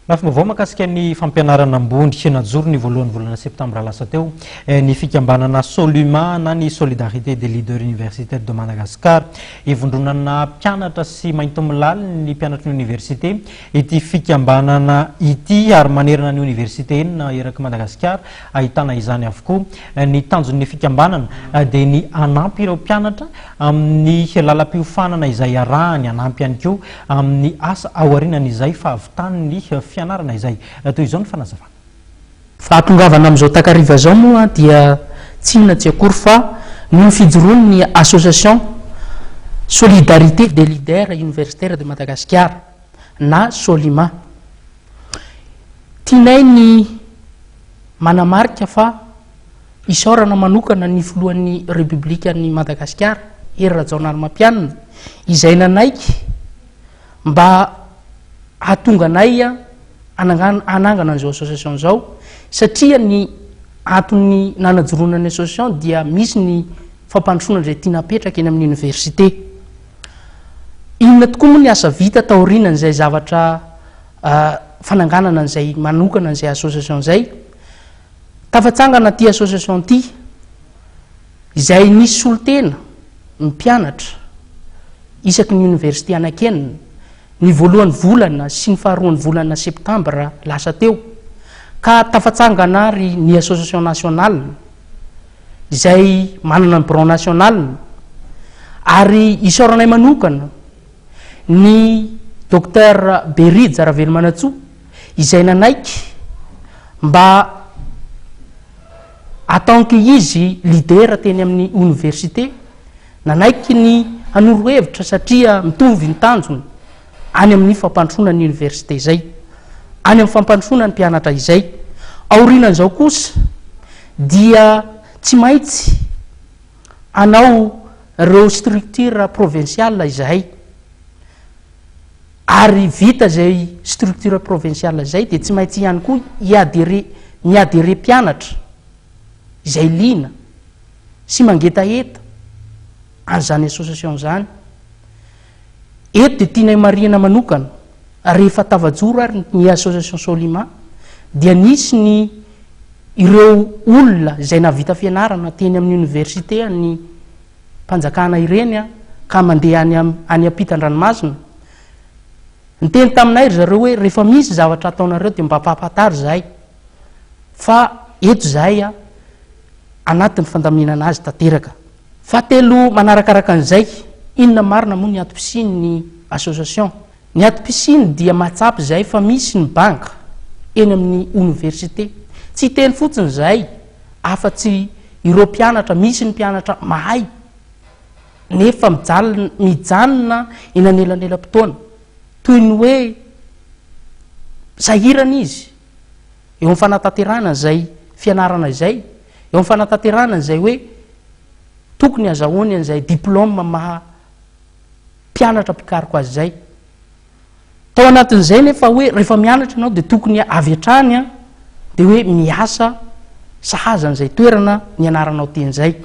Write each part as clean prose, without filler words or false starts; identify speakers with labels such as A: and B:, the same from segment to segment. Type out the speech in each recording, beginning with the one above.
A: Lafim-baovao mahakasika ny fampianarana ambony, najoro ny voalohan'ny volana septambra lasa teo ny fikambanana Soluma na ny Solidarité des Leaders Universitaires de Madagascar. Ivondronana mpianatra sy maintomilaly ny mpianatry ny oniversite ity fikambanana ity ary manerana ny oniversite enina eraky Madagasikara ahitana izany avokoa. Ny tanjon'ny fikambanana dia ny hanampy ireo mpianatra amin'ny lalam-piofanana izay arahany, hanampy ihany koa amin'ny asa aorianan'izay fahavitan'ny fianarana izay. Toy izao ny fanazavana.
B: Fahatongavana amin'izao takariva izao moa dia tsy inona tsy akory fa noho ny fijoroan'ny Association Solidarité des Leaders Universitaires de Madagascar na Solima. Tianay ny manamarika fa isaorana manokana ny filohan'ny Repoblikan'i Madagasikara, Hery Rajaonarimampianina, izay nanaiky mba hahatonga anay hanangana an'izao association izao, satria ny antony nanajoroana ny association dia misy ny fampandrosoana izay tiana hapetraka eny amin'ny université. Inona tokoa moa ny asa vita taorianan'izay zavatra fananganana an'izay manokana an'izay association izay? Tafatsangana ity association ity izay nisy solontena ny mpianatra isaky ny université anankenina ny voalohan'ny volana sy ny faharoan'ny volana septambra lasa teo ka tafatsangana ary ny association nationale izay manana ny birao national ary isaoranay manokana ny Docteur Berija Ravelomanantsoa izay nanaiky mba en tant que izy leader teny amin'ny oniversite, nanaiky ny hanoro hevitra satria mitovy ny tanjona any amin'ny fampandrosoana ny oniversite izay, any amin'ny fampandrosoana ny mpianatra izay. Aorianan'izao kosa dia tsy maintsy hanao ireo structure provinciale izahay. Ary vita izay structure provinciale izay dia tsy maintsy ihany koa hi-adherer, mi-adherer mpianatra izay liana sy mangetaheta an'izany association izany. Eto dia tianay marihina manokana, rehefa tafajoro ary ny association Solima dia nisy ny ireo olona izay nahavita fianarana teny amin'ny université an'ny mpanjakana ireny ka mandeha any any ampitan-dranomasina. Niteny taminay ry zareo hoe rehefa misy zavatra ataonareo dia mba ampahafantaro izahay fa eto izahay anatin'ny fandaminana azy tanteraka. Fahatelo manarakaraka an'izay, inona marina moa ny antom-pisian'ny association? Ny antom-pisiany dia mahatsapa izahay fa misy ny banga eny amin'ny oniversite. Tsy hiteny fotsiny izahay afa-tsy ireo mpianatra, misy ny mpianatra mahay nefa mijaly, mijanona eny anelanelam-potoana. Toy ny hoe sahirana izy eo amin'ny fanatanterahana an'izay fianarana izay, eo amin'ny fanatanterahana an'izay hoe tokony hazahoany an'izay diplôme maha mpianatra mpikaroka azy izay. Tao anatin'izay nefa hoe rehefa mianatra ianao dia tokony avy hatrany dia hoe miasa sahaza an'izay toerana nianaranao teny izay.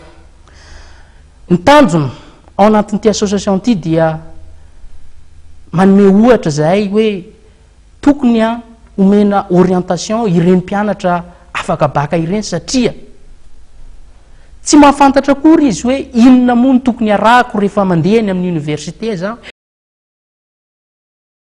B: Ny tanjona ao anatin'ity association ity dia manome ohatra izahay hoe tokony omena orientation ireny mpianatra afaka baka ireny satria tsy mahafantatra akory izy hoe inona moa no tokony arahako rehefa mandeha any amin'ny université za.